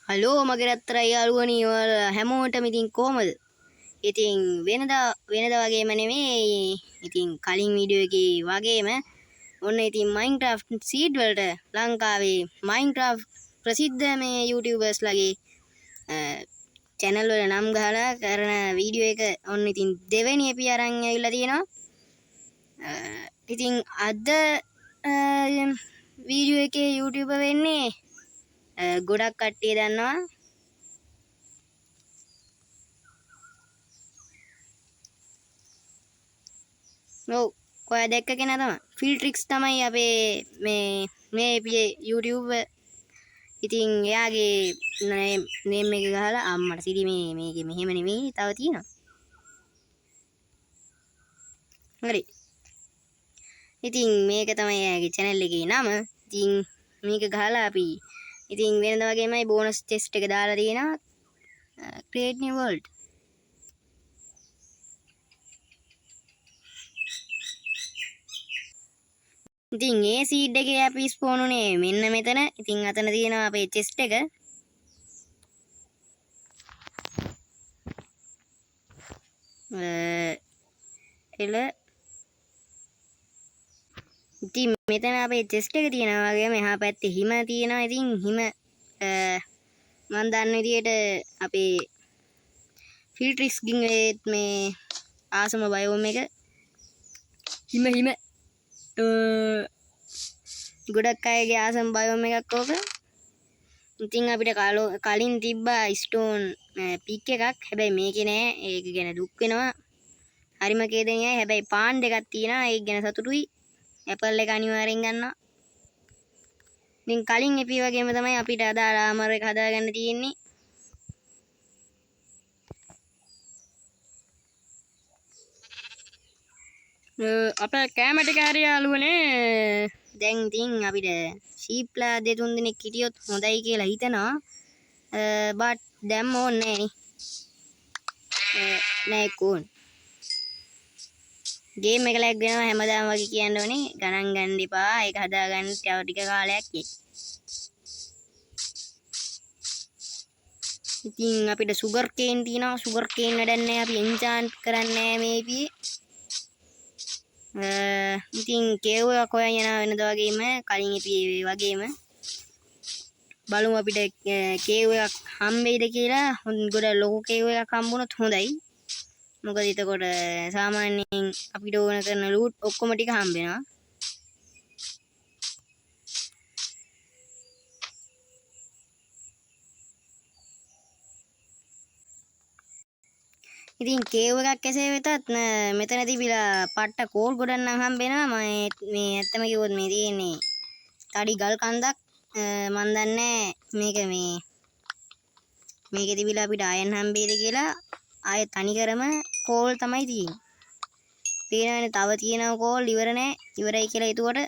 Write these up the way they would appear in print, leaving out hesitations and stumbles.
Hello මගේ රත්තරන් යාළුවනි, ඔයාලා හැමෝටම ඉතින් කොහමද? ඉතින් වෙනදා වෙනදා වගේම නෙමෙයි. ඉතින් කලින් වීඩියෝ එකේ වගේම ඔන්න ඉතින් Minecraft seed වලට ලංකාවේ Minecraft ප්‍රසිද්ධ මේ YouTubers ලගේ චැනල් වල නම් ගහලා කරන වීඩියෝ එක ඔන්න ඉතින් දෙවෙනි අපි අරන් ඇවිල්ලා තියෙනවා. ඉතින් අද වීඩියෝ එකේ YouTuber වෙන්නේ ගොඩක් කට්ටිය දන්නවා. ඔව්, ඔයා දැක්ක කෙනා තමයි. ෆිල්ට්‍රික්ස් තමයි අපේ මේ මේ අපේ YouTube. ඉතින් එයාගේ නේම් එක ගහලා අම්මට සිරි මේ මේකේ මෙහෙම නෙමෙයි තව තියෙනවා. හරි. ඉතින් මේක තමයි එයාගේ channel එකේ නම. ඉතින් මේක ගහලා අපි ඉතින් වෙනද වගේමයි බෝනස් චෙස්ට් එක දාලා තියෙනවා. Create new world. ඉතින් ඒ සීඩ් එකේ අපි ස්පෝන් උනේ මෙන්න මෙතන. ඉතින් අතන තියෙනවා අපේ චෙස්ට් එක. එල. ඉතින් මෙතන අපේ චෙස්ට් එක තියෙනවා වගේම එහා පැත්තේ හිම තියෙනවා. ඉතින් හිම මං දන්න විදියට අපේ ෆිල්ට්‍රික්ස් ගින් ඒත් මේ ආසම බයෝම් එක හිම හිම ගොඩක් අයගේ ආසම බයෝම් එකක් ඕක. ඉතින් අපිට කලින් තිබ්බා ස්ටෝන් පික් එකක්. හැබැයි මේකේ නෑ. ඒක ගැන දුක් වෙනවා. හරිම කේදනියයි. හැබැයි පාන් දෙකක් තියෙනවා. ඒක ගැන සතුටුයි. ඇපල් එක අනිවාර්යෙන් ගන්නවා. ඉතින් කලින් එපි වගේම තමයි අපිට අදාළ ආමර් එක හදාගන්න තියෙන්නේ. අපේ කෑම ටික හරි යාළුවනේ. දැන් ඉතින් අපිට ෂීප්ලා දෙතුන් දෙනෙක් හිටියොත් හොඳයි කියලා හිතනවා. බට් දැන් ඕනේ නෑනේ. නෑ කොන්. ගේම් එක ලැග් වෙනවා හැමදාම වගේ කියන්න ඕනේ. ගණන් ගන්න එපා. ඒක හදාගන්න තව ටික කාලයක් යයි. ඉතින් අපිට සුගර් කේන් තියෙනවා. සුගර් කේන් වැඩක් නෑ. අපි එන්චාන්ට් කරන්නේ නෑ මේ ඉපියේ. ඉතින් කේව් එකක් හොයන් යනවා වෙනද වගේම කලින් ඉපියේ වගේම. බලමු අපිට කේව් එකක් හම්බෙයිද කියලා. ගොඩ ලොකු කේව් එකක් හම්බුනොත් හොඳයි. මොකද එතකොට සාමාන්‍යයෙන් අපිට ඕන කරන ලූට් ඔක්කොම ටික හම්බ වෙනවා. ඉතින් කේව් එකක් කෙසේ වෙතත් මෙතන තිබිලා පට්ට කෝල් ගොඩක් නම් හම්බ වෙනවා. මේ ඇත්තම කිව්වොත් මේ තියෙන්නේ තඩි ගල් කන්දක්. මන් දන්නේ මේක මේකේ තිබිලා අපිට අයන් හම්බෙයිද කියලා. ආයෙ තනිකරම කෝල් තමයි තියෙන්නේ. පේනවනේ තව තියෙනවා කෝල් ඉවර නෑ. ඉවරයි කියලා හිතුවට,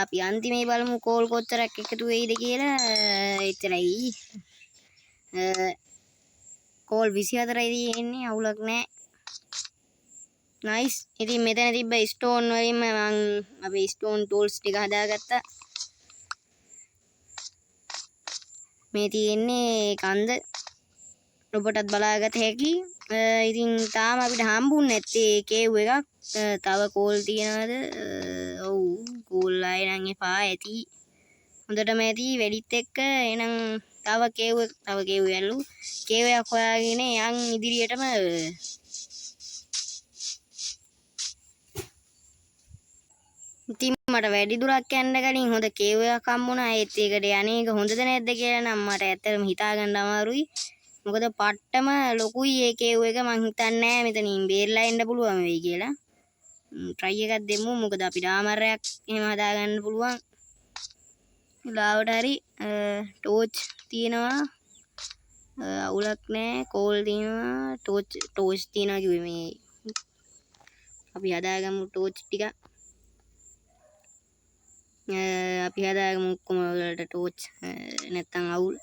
අපි අන්තිමේ බලමු කෝල් කොච්චරක් එකතු වෙයිද කියලා. එච්චරයි. කෝල් 24යි තියෙන්නේ. අවුලක් නෑ. නයිස්. ඉතින් මෙතන තිබ්බ ස්ටෝන් වලින්ම මං අපේ ස්ටෝන් ටූල්ස් ටික හදාගත්තා. මේ තියෙන්නේ කන්ද. ඔබටත් බලාගත හැකි. ඉතින් තාම අපිට හම්බුන්නේ නැත්තේ කේව් එකක්. තව කෝල් තියනවද? ඔව්, කෝල් ආයෙ නම් එපා. ඇති. හොඳටම ඇති. වැඩිත් එක්ක. එහෙනම් තව කේව් එක, තව කේව් යල්ලු. කේව් එකක් හොයාගෙන යන් ඉදිරියටම. ඉතින් මට වැඩි දුරක් යන්න කලින් හොඳ කේව් එකක් හම්බුණා. ඒත් ඒකට යන්නේ එක හොඳද නැද්ද කියලා නම් මට ඇත්තටම හිතා ගන්න අමාරුයි. මොකද පට්ටම ලොකුයි ඒ කේව් එක. මං හිතන්නේ නෑ මෙතනින් බේරලා එන්න පුළුවන් වෙයි කියලා. ට්‍රයි එකක් දෙමු. මොකද අපිට ආමරයක් එහෙම හදාගන්න පුළුවන්. ලාවට හරි ටෝච් තියෙනවා. අවුලක් නෑ. කෝල් තියෙනවා. ටෝච් තියෙනවා කිව්වේ මේ අපි හදාගමු ටෝච් ටික. අපි හදාගමු ඔක්කොම වලට ටෝච්. නැත්තම් අවුල්.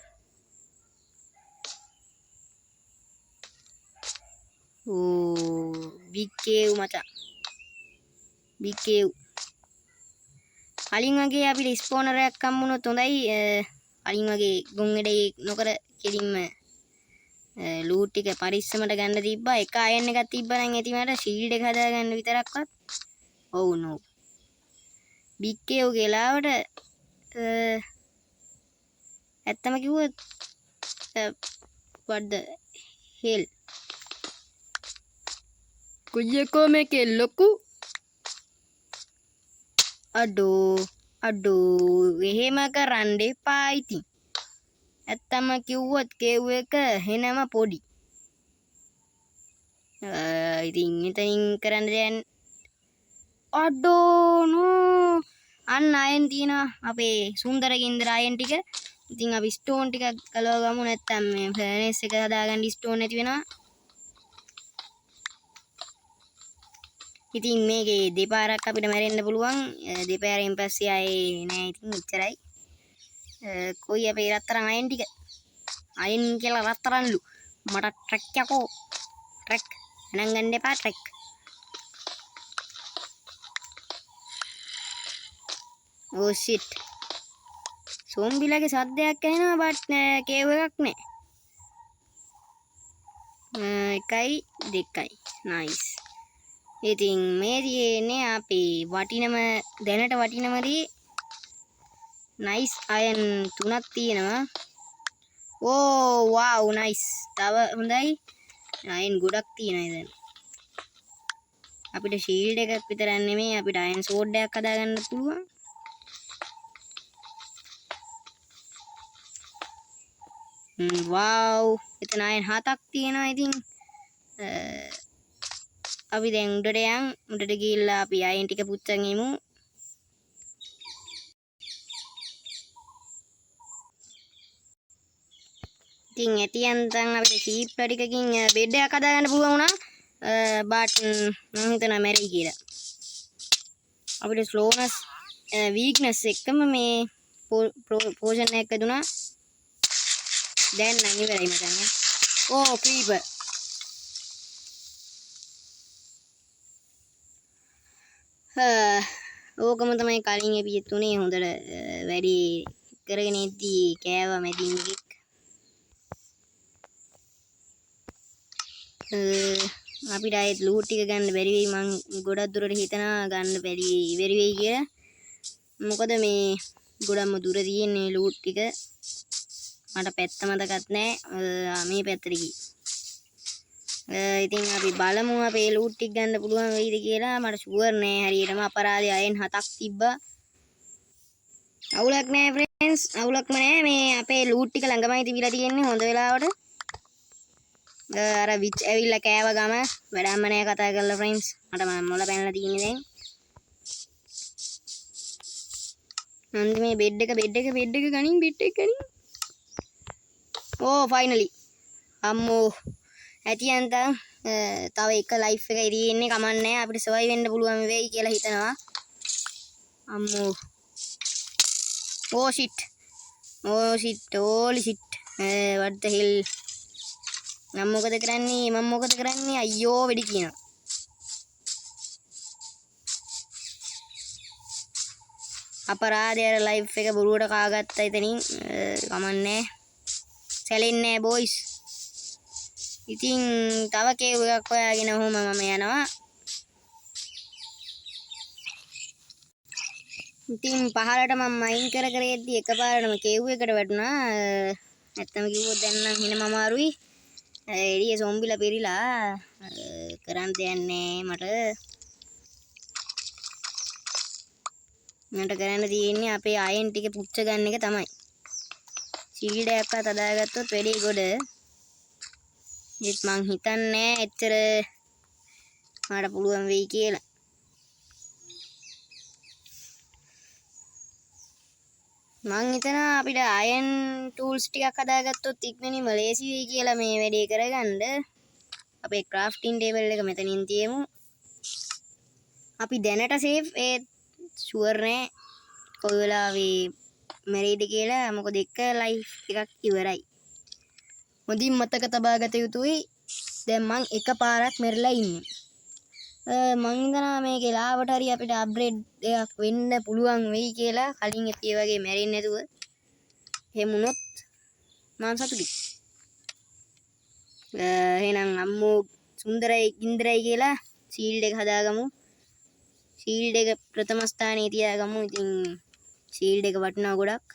ඕ, බිග් කේව් මචං. Big cave. කලින් වගේ අපිට ස්පෝනර් එකක් හම්බුනොත් හොඳයි. කලින් වගේ ගොන් වැඩේ නොකර කෙලින්ම ලූට් ටික පරිස්සමට ගන්න තිබ්බා. එක අයන් එකක් තිබ්බා නම් ඇති මට ෂීල්ඩ් එක හදාගන්න විතරක්වත්. ඔව් නෝ. බිග් කේව් කියලාවට ඇත්තම කිව්වොත් what the hell. කොයියකෝ මේකේ ලොකු අඩෝ අඩෝ එහෙම කරන්න එපා ඉතින්. ඇත්තම කිව්වොත් කේව් එක හෙනම පොඩි. ඉතින් එතනින් කරන්න දෙයක් අඩෝ නෝ. අන්න අයන් තියෙනවා අපේ සුන්දර ගින්දර අයන් ටික. ඉතින් අපි ස්ටෝන් ටිකක් ගලව ගමු, නැත්තම් මේ ෆර්නේස් එක හදාගන්න ස්ටෝන් නැති වෙනවා. ඉතින් මේකේ දෙපාරක් අපිට මැරෙන්න පුළුවන්. දෙපාරෙන් පස්සේ ආයේ නෑ. ඉතින් එච්චරයි. කොයි අපේ රත්තරන් අයන් ටික? අයන් කියලා රත්තරන්ලු. මට ට්‍රැක් යකෝ. ට්‍රැක් ගණන් ගන්න එපා ට්‍රැක්. ඕ ෂිට්. සෝම්බිලාගේ සද්දයක් ඇහෙනවා බට් කේව් එකක් නෑ. 1 2 නයිස්. ඉතින් මේ තියෙන්නේ අපි වටිනම දැනට වටිනම දේ. නයිස් අයන් තුනක් තියෙනවා. ඕ වව් නයිස්. තව හොඳයි. අයන් ගොඩක් තියෙනවා දැන්. අපිට ෂීල්ඩ් එකක් විතරක් නෙමෙයි අපිට අයන් සෝඩ් එකක් හදාගන්න පුළුවන්. වව් එතන අයන් 7ක් තියෙනවා. ඉතින් අපි දැන් උඩට යන්. උඩට ගිහිල්ලා අපි අයන් ටික පුච්චන් එමු. ඉතින් ඇටියන්තන් අපිට ෂීප් ටිකකින් බෙඩ් එකක් හදාගන්න පුළුවන් වුණා. බට් මං හිතනවා මැරෙයි කියලා. අපිට ස්ලෝනස් වීක්නස් එක්කම මේ පෝෂන් එකක් හැදුනා. දැන් නම් ඉවරයි මචං. ඕ ක්‍රීපර්. ඕකම තමයි කලින් අපි තුනේ හොඳට වැඩි කරගෙන ඉද්දී කෑවා මැදින් එකෙක්. අපිට ආයෙත් ලූට් ටික ගන්න බැරි වෙයි. මං ගොඩක් දුරට හිතනවා ගන්න බැරි වෙයි කියලා. මොකද මේ ගොඩක්ම දුර තියෙන්නේ ලූට් ටික. මට පැත්ත මතකත් නෑ. මේ පැත්තට ගියේ. ඉතින් අපි බලමු අපේ ලූට් ටික ගන්න පුළුවන් වෙයිද කියලා. මට ෂුවර් නෑ හරියටම. අපරාධي අයන් 7ක් තිබ්බා. අවුලක් නෑ ෆ්‍රෙන්ඩ්ස්, අවුලක්ම නෑ. මේ අපේ ලූට් ටික ළඟමයි තිබිලා තියෙන්නේ හොඳ වෙලාවට. අර which ඇවිල්ලා කෑව ගම වැඩක්ම නෑ කතා කරලා ෆ්‍රෙන්ඩ්ස්. මට මොළ පැනලා තියෙන්නේ දැන්. අන්තිමේ බෙඩ් එක, බෙඩ් එක, බෙඩ් එක ගනින්, බෙඩ් එක ගනින්. ඕ ෆයිනලි. අම්මෝ ඇතියන්තම් තව එක ලයිෆ් එකයි තියෙන්නේ. කමක් නෑ අපිට සර්වයිව් වෙන්න පුළුවන් වෙයි කියලා හිතනවා. අම්මෝ oh shit, oh shit, holy shit. What the hell. මම මොකද කරන්නේ, මම මොකද කරන්නේ? අයියෝ වෙඩි කියනවා. අපරාධය අර ලයිෆ් එක බොරුවට කාගත්තා එතනින්. කමක් නෑ, සැලෙන්නේ නෑ බොයිස්. ඉතින් තව කේව් එකක් හොයාගෙන ඔහොම මම යනවා. ඉතින් පහලට මම මයින් කර කර එද්දි එකපාරටම කේව් එකට වැටුණා. ඇත්තම කිව්වොත් දැන් නම් හිනම අමාරුයි. එළිය සොම්බිලා පිරීලා. කරන්න දෙයක් නෑ මට. මට කරන්න තියෙන්නේ අපේ අයන් ටික පුච්ච ගන්න එක තමයි. ෂීල්ඩ් එකක්වත් හදාගත්තොත් වැඩි ගොඩ. ඒත් මං හිතන්නේ එච්චර මට පුළුවන් වෙයි කියලා. මං හිතනවා අපිට අයන් ටූල්ස් ටිකක් හදාගත්තොත් ඉක්මනින්ම ලේසි වෙයි කියලා මේ වැඩේ කරගන්න. අපේ ක්‍රාෆ්ටිං ටේබල් එක මෙතනින් තියමු. අපි දැනට සේෆ්, ඒත් ෂුවර් නෑ කොයි වෙලාවෙ මැරෙයිද කියලා. මොකද එක ලයිෆ් එකක් ඉවරයි. හොඳින් මතක තබා ගත යුතුයි. දැන් මං එක පාරක් මැරිලා ඉන්නේ. මං හිතනවා මේකේ ලාවට හරි අපිට අප්ග්‍රේඩ් එකක් වෙන්න පුළුවන් වෙයි කියලා. කලින් අපි ඒ වගේ මැරෙන්නේ නැතුව. එහෙම වුණොත් මං සතුටුයි. එහෙනම් අම්මෝ සුන්දරයි ඉන්ද්‍රයි කියලා ෂීල්ඩ් එක හදාගමු. ෂීල්ඩ් එක ප්‍රථම ස්ථානයේ තියාගමු. ඉතින් ෂීල්ඩ් එක වටිනවා ගොඩක්.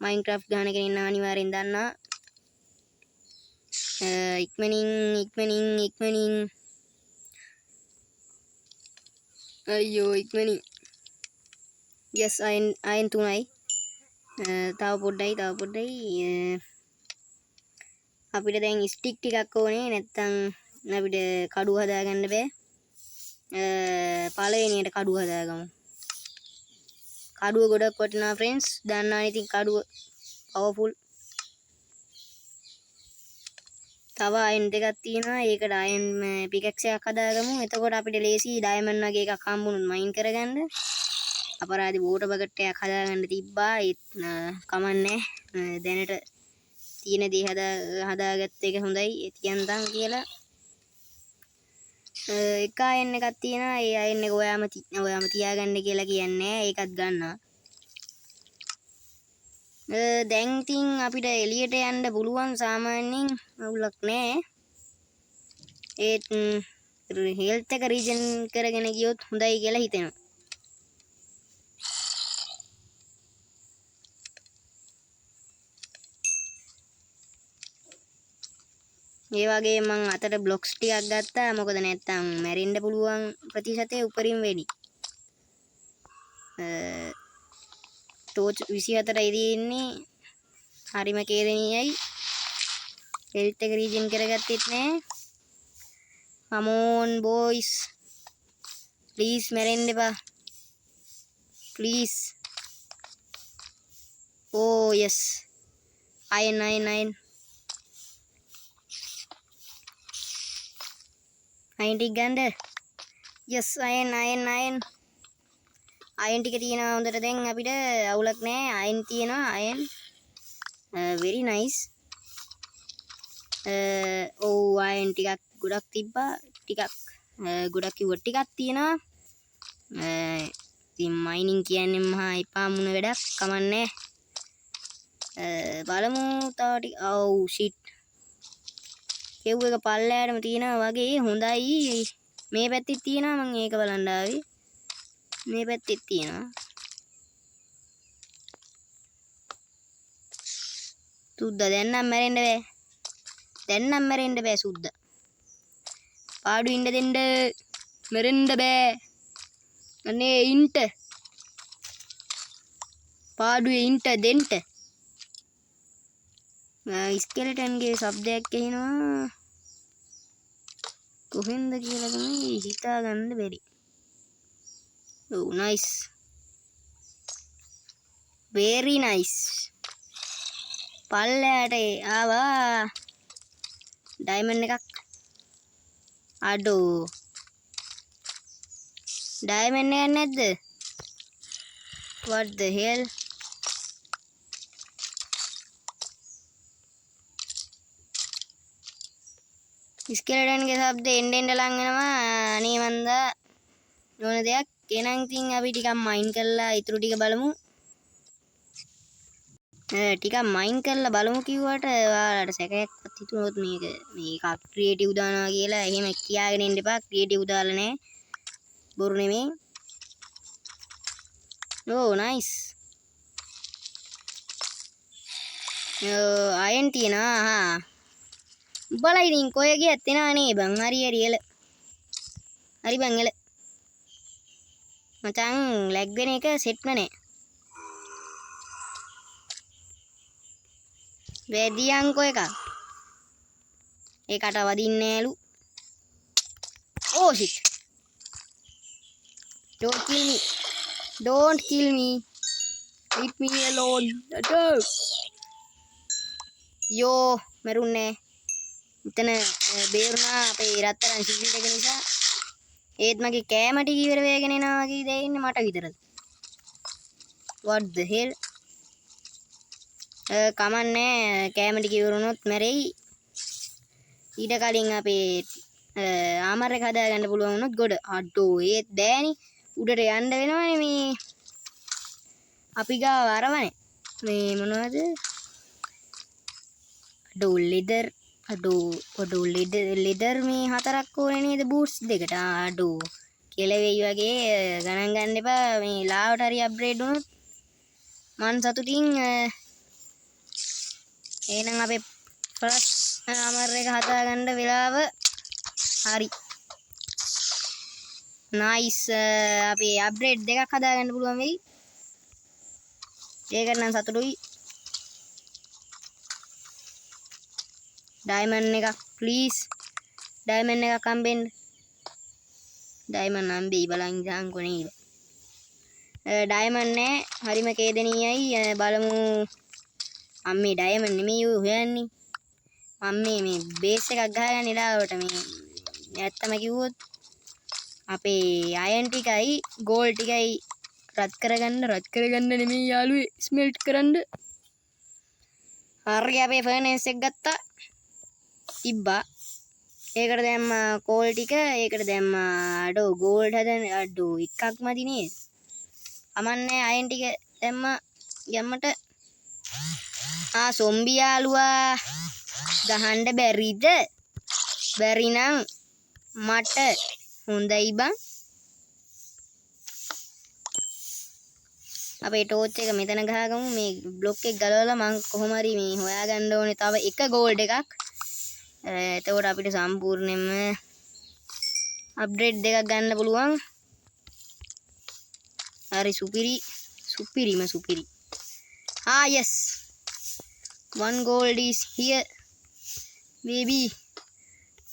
මයින්ක්‍රාෆ්ට් ගහන කෙනෙක් නම් අනිවාර්යෙන් දන්නා. ඉක්මනින් ඉක්මනින් ඉක්මනින්. අයියෝ ඉක්මනින්. Yes, අයන් 3යි. තව පොඩ්ඩයි, තව පොඩ්ඩයි. අපිට දැන් ස්ටික් ටිකක් ඕනේ, නැත්තම් අපිට කඩුව හදාගන්න බෑ. පළවෙනියට කඩුව හදාගමු. කඩුව ගොඩක් වටිනවා ෆ්‍රෙන්ඩ්ස්. දන්නවනේ ඉතින් කඩුව පවර්ෆුල්. තව අයන් දෙකක් තියෙනවා. ඒකට අයන් පිකැක්ස් එකක් හදාගමු. එතකොට අපිට ලේසි ඩයමන්ඩ් වගේ එකක් හම්බුනොත් මයින් කරගන්න. අපරාධي වෝටර් බකට් එකක් හදාගන්න තිබ්බා. ඒත් කමන්නේ. දැනට තියෙන දේ හදාගත්ත එක හොඳයි. ඒ තියන්තම් කියලා. එක අයන් එකක් තියෙනවා. ඒ අයන් එක ඔයාම තියාගන්න කියලා කියන්නේ නෑ. ඒකත් ගන්නවා. දැන් ඉතින් අපිට එළියට යන්න පුළුවන් සාමාන්‍යයෙන් අවුලක් නෑ. ඒත් හෙල්ත් එක රීජන් කරගෙන ගියොත් හොඳයි කියලා හිතෙනවා. ඒ වගේම මං අතට බ්ලොක්ස් ටිකක් ගත්තා. මොකද නැත්තම් මැරෙන්න පුළුවන් ප්‍රතිශතය උපරිම වැඩි. ටෝච් 24යි තියෙන්නේ. හරිම කේදනීයයි. හෙල්ත් එක රීජන් කරගත්තෙත් නෑ. Come on boys. Please මැරෙන්න එපා. Please. Oh yes. Iron, iron, iron. Iron ටික ගන්න. Yes, iron, iron, iron. Iron ටික තියෙනවා හොඳට. දැන් අපිට අවුලක් නෑ. අයන් තියෙනවා, අයන්. Very nice. ඔව්, අයන් ටිකක් ගොඩක් තිබ්බා. ටිකක් ගොඩක් කිව්වොත් ටිකක් තියෙනවා. ඉතින් මයිනින් කියන්නේ මහා එපා මුණ වැඩක්. කමන්නේ. බලමු තව ටික. ඔව් ෂිට්. කෙව් එක පල්ලෑටම තියෙනවා වගේ. හොඳයි. මේ පැත්තෙත් තියෙනවා. මං ඒක බලන්න ආවේ. මේ පැත්තෙත් තියෙනවා. සුද්දා දැන් නම් මැරෙන්න බෑ. දැන් නම් මැරෙන්න බෑ සුද්දා. පාඩු ඉන්න දෙන්න. මැරෙන්න බෑ. අනේ ඉන්ට. පාඩුවේ ඉන්ට දෙන්න. ස්කෙලටන්ගේ ශබ්දයක් ඇහෙනවා. කොහෙන්ද කියලා තමයි හිතා ගන්න බැරි. ඔව් නයිස්. Very nice. පල්ලෑට ආවා. ඩයමන්ඩ් එකක්. අඩෝ. ඩයමන්ඩ් එකක් නැද්ද? What the hell? ස්කෙලටන්ගේ ශබ්ද එන්න එන්න ලං වෙනවා. අනේ මන්දා ඕන දෙයක්. එහෙනම් ඉතින් අපි ටිකක් මයින් කරලා ඉතුරු ටික බලමු. ටිකක් මයින් කරලා බලමු කිව්වට ඔයාලට සැකයක්වත් හිතුනොත් මේක ක්‍රියේටිව් දානවා කියලා එහෙම කියාගෙන ඉන්න එපා. ක්‍රියේටිව් දාලා නෑ. බොරු නෙමෙයි. ඕ නයිස්. අයන් තියෙනවා. ආහා. උඹලා ඉතින් කොය ගියත් එනවා නේ බං. හරි හරි එල. හරි බං එල. මචං ලැග් වෙන එක සෙට්ම නෑ. වැදියන්කෝ එකක්. ඒකට වදින්නේ නෑලු. Oh shit. Don't kill me. Don't kill me. Leave me alone. Go. යෝ මැරුන්නේ. මෙතන බේරුණා අපේ රත්තරන් ෂීල්ඩ් එක නිසා. ඒත් මගේ කෑම ටික ඉවර වෙගෙන එනවා වගේ දැනෙන්නේ මට විතරද? What the hell? කමන්නේ කෑම ටික ඉවර වුණොත් මැරෙයි. ඊට කලින් අපේ ආමර් එක හදාගන්න පුළුවන් වුණොත් ගොඩ. අඩෝ ඒත් බෑනේ. උඩට යන්න වෙනවනේ මේ. අපි ගාව අරවනේ. මේ මොනවද? අඩෝ ලෙදර්, අඩෝ අඩෝ ලෙදර් මේ 4ක් ඕනේ නේද බූට්ස් දෙකට? අඩෝ කෙලවෙයි වගේ ගණන් ගන්න එපා. මේ ලාවට හරි අප්ග්‍රේඩ් වුණොත් මං සතුටින්. එහෙනම් අපේ ෆස්ට් ආමර් එක හදාගන්න වෙලාව හරි. නයිස්. අපේ අප්ග්‍රේඩ් දෙකක් හදාගන්න පුළුවන් වෙයි. ඒකට නම් සතුටුයි. ඩයමන්ඩ් එකක් ප්ලීස්. ඩයමන්ඩ් එකක් හම්බෙන්න. ඩයමන්ඩ් හම්බෙයි බලන් ඉඳන් කොනේ. ඩයමන්ඩ් නෑ. හරිම ඛේදනීයයි. බලමු. අම්මේ ඩයමන්ඩ් නෙමෙයි ඔය හොයන්නේ. මම මේ බේස් එකක් ගහගන්න ඉලාවට මේ ඇත්තම කිව්වොත් අපේ අයන් ටිකයි ගෝල්ඩ් ටිකයි රත් කරගන්න, රත් කරගන්න නෙමෙයි යාළුවේ, ස්මෙල්ට් කරන්න. හරි අපේ ෆර්නේස් එක ගත්තා. තිබ්බා. ඒකට දැම්මා කෝල් ටික, ඒකට දැම්මා අඩෝ ගෝල්ඩ් හදන අඩෝ එකක් මදි නේද? අමන්නේ අයන් ටික දැම්මා ගැම්මට. සොම්බි යාළුවා ගහන්න බැරිද? බැරි නම් මට හොඳයි බං. අපේ ටෝච් එක මෙතන ගහගමු. මේ බ්ලොක් එක ගලවලා මං කොහොම හරි මේ හොයාගන්න ඕනේ තව එක ගෝල්ඩ් එකක්. එතකොට අපිට සම්පූර්ණයෙන්ම අප්ග්‍රේඩ් දෙකක් ගන්න පුළුවන්. හරි සුපිරි, සුපිරිම සුපිරි. Yes, one gold is here baby.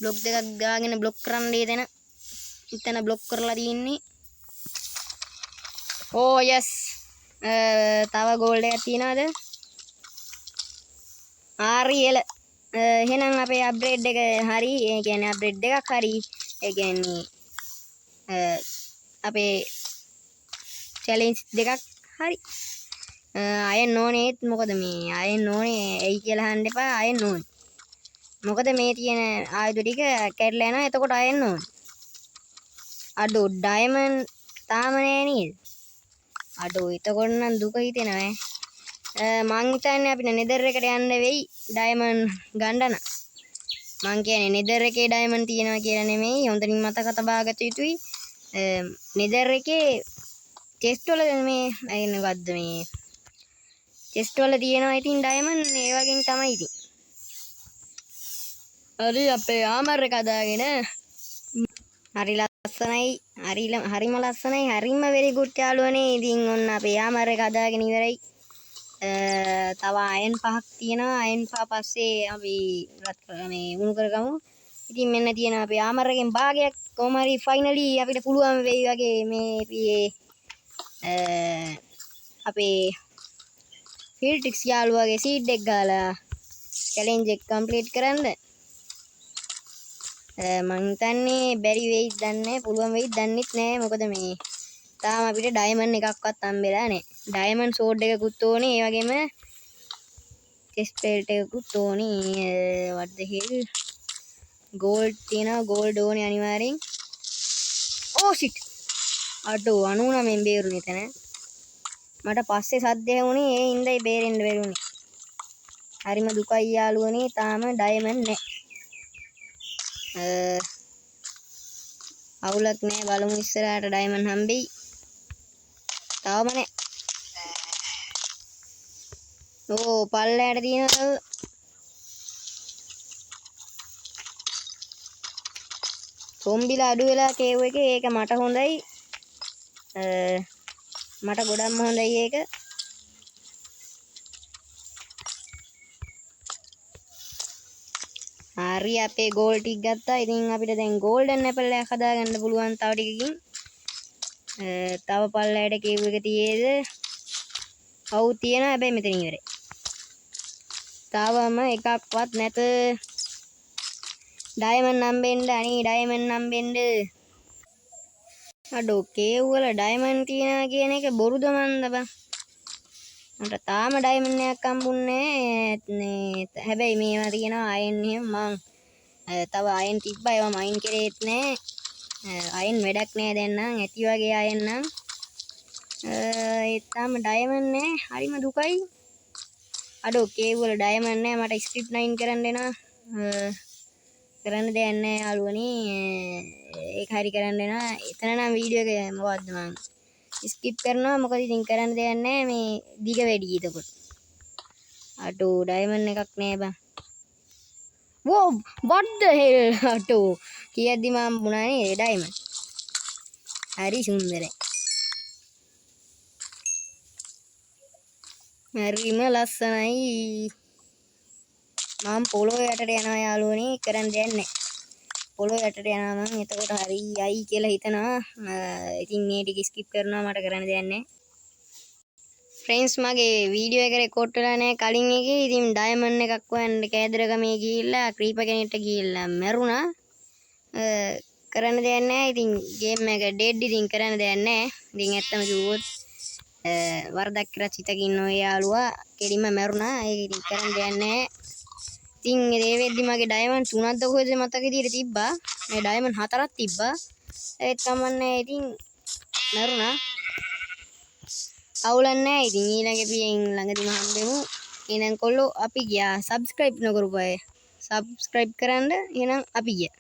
Block දෙකක් ගාගෙන බ්ලොක් කරන්න එතන. එතන බ්ලොක් කරලා තියෙන්නේ. ඕ යස්, තව ගෝල්ඩ් එකක් තියනවද? හරි එල. එහෙනම් අපේ අප්ග්‍රේඩ් එක හරි. ඒ කියන්නේ අප්ග්‍රේඩ් දෙකක් හරි. ඒ කියන්නේ අපේ චැලෙන්ජ් දෙකක් හරි. අයන් ඕනේත් මොකද මේ අයන් ඕනේ ඇයි කියලා අහන්න එපා. අයන් ඕනේ මොකද මේ තියෙන ආයුධ ටික කැඩලා යනවා. එතකොට අයන් ඕනේ. අඩෝ ඩයමන්ඩ් තාම නෑ නේද? අඩෝ එතකොට නම් දුක හිතෙනවා ඈ. මං හිතන්නේ අපිට නෙදර් එකට යන්න වෙයි ඩයමන්ඩ් ගන්න නම්. මං කියන්නේ නෙදර් එකේ ඩයමන්ඩ් තියෙනවා කියලා නෙමෙයි. හොඳින් මතක තබා ගත යුතුයි. නෙදර් එකේ චෙස්ට් වල මේ ඒ මොකද්ද මේ චෙස්ට් වල තියෙනවා ඉතින් ඩයමන්ඩ්. ඒ වගේම තමයි ඉතින්. හරි අපේ ආමර් එක හදාගෙන. හරි ලස්සනයි. හරිම ලස්සනයි. හරිම වෙරි ගුඩ් යාළුවනේ. ඉතින් ඔන්න අපේ ආමර් එක හදාගෙන ඉවරයි. තව අයන් පහක් තියෙනවා. අයන් පහ පස්සේ අපි රත් මේ උණු කරගමු. ඉතින් මෙන්න තියෙනවා අපේ ආමර් එකෙන් භාගයක්. කොහොම හරි ෆයිනලි අපිට පුළුවන් වෙයි වගේ මේ අපේ ෆීල්ඩ්‍රික්ස් යාළුවාගේ සීඩ් එක ගාලා චැලෙන්ජ් එක කම්ප්ලීට් කරන්න. මං හිතන්නේ බැරි වෙයිද දන්නේ නෑ, පුළුවන් වෙයිද දන්නෙත් නෑ. මොකද මේ තාම අපිට ඩයමන්ඩ් එකක්වත් හම්බෙලා නෑ. ඩයමන්ඩ් සෝඩ් එකකුත් ඕනේ, ඒ වගේම චෙස්ට් ප්ලේට් එකකුත් ඕනේ. What the hell, gold තියෙනවා, ගෝල්ඩ් ඕනේ අනිවාර්යෙන්. ඕ ෂිට්, අඩෝ 99 බේරුනේ එතන. මට පස්සේ සද්ද ඇහුනේ, ඒ හින්දායි බේරෙන්න බැරි වුනේ. හරිම දුකයි යාළුවනේ, තාම ඩයමන්ඩ් නෑ. අවුලක් නෑ, බලමු ඉස්සරහට ඩයමන්ඩ් හම්බෙයි. තාම නෑ. ඕ පල්ලයට තියෙනවා. සොම්බිලා අඩු වෙලා කේව් එකේ, ඒක මට හොඳයි. මට ගොඩක්ම හොඳයි ඒක. හරි අපේ ගෝල්ඩ් ටික ගත්තා. ඉතින් අපිට දැන් ගෝල්ඩන් ඇපල් එකක් හදාගන්න පුළුවන් තව ටිකකින්. තව පල්ලයට කේව් එක තියේද? ඔව් තියෙනවා, හැබැයි මෙතන ඉවරයි. තවම එකක්වත් නැත. ඩයමන්ඩ් හම්බෙන්න, අනේ ඩයමන්ඩ් හම්බෙන්න. අඩෝ කේව් වල ඩයමන්ඩ් තියනවා කියන එක බොරුද මන්ද බං? මට තාම ඩයමන්ඩ් එකක් හම්බුන්නේ නෑ. හැබැයි මේවා තියෙනවා අයන් එහෙම. මං තව අයන් තිබ්බා, ඒවා මයින් කෙරේත් නෑ. අයන් වැඩක් නෑ දැන් නම්, ඇති වගේ අයන් නම්. ඒත් තාම ඩයමන්ඩ් නෑ. හරිම දුකයි. අඩෝ කේව් වල ඩයමන්ඩ් නෑ. මට ස්ක්‍රිප් 9 කරන්න එනවා. කරන්න දෙයක් නෑ යාළුවනේ. ඒක හරි කරන්න එනවා. එතන නම් වීඩියෝ එක මොකද්ද මං ස්කිප් කරනවා. මොකද ඉතින් කරන්න දෙයක් නෑ, මේ දිග වැඩි එතකොට. අඩෝ ඩයමන්ඩ් එකක් නෑ බං. Whoa, what the hell? අඩෝ කියද්දි මම වුණානේ ඩයමන්ඩ්. හරි සුන්දරයි. හරිම ලස්සනයි. මම පොළොව යටට යනවා යාළුවනේ, කරන්න දෙයක් නෑ. පොළොව යටට යනවා මං. එතකොට හරි යයි කියලා හිතනවා. ඉතින් මේ ටික ස්කිප් කරනවා, මට කරන්න දෙයක් නෑ. ෆ්‍රෙන්ඩ්ස් මගේ වීඩියෝ එක රෙකෝඩ් වෙලා නෑ කලින් එකේ. ඉතින් ඩයමන්ඩ් එකක් හොයන්න කෑදරගමේ ගිහිල්ලා ක්‍රීපර් කෙනෙක්ට ගිහිල්ලා මැරුණා. කරන්න දෙයක් නෑ. ඉතින් ගේම් එක ඩෙඩ්. ඉතින් කරන්න දෙයක් නෑ. ඉතින් ඇත්තම කිව්වොත් වරදක් කරලා සිතකින් ඔය යාළුවා කෙලින්ම මැරුණා. ඒක ඉතින් කරන්න දෙයක් නෑ. ඉතින් ඒ වෙද්දි මගේ ඩයමන්ඩ් 3ක්ද කොහෙද මතක විදියට තිබ්බා. මේ ඩයමන්ඩ් 4ක් තිබ්බා. ඒත් කමන්නේ ඉතින් මැරුණා. අවුලක් නෑ. ඉතින් ඊළඟ පියෙන් ළඟදිම හම්බෙමු. එහෙනම් කොල්ලෝ අපි ගියා. සබ්ස්ක්‍රයිබ් නොකරපු අය සබ්ස්ක්‍රයිබ් කරන්න. එහෙනම් අපි ගියා.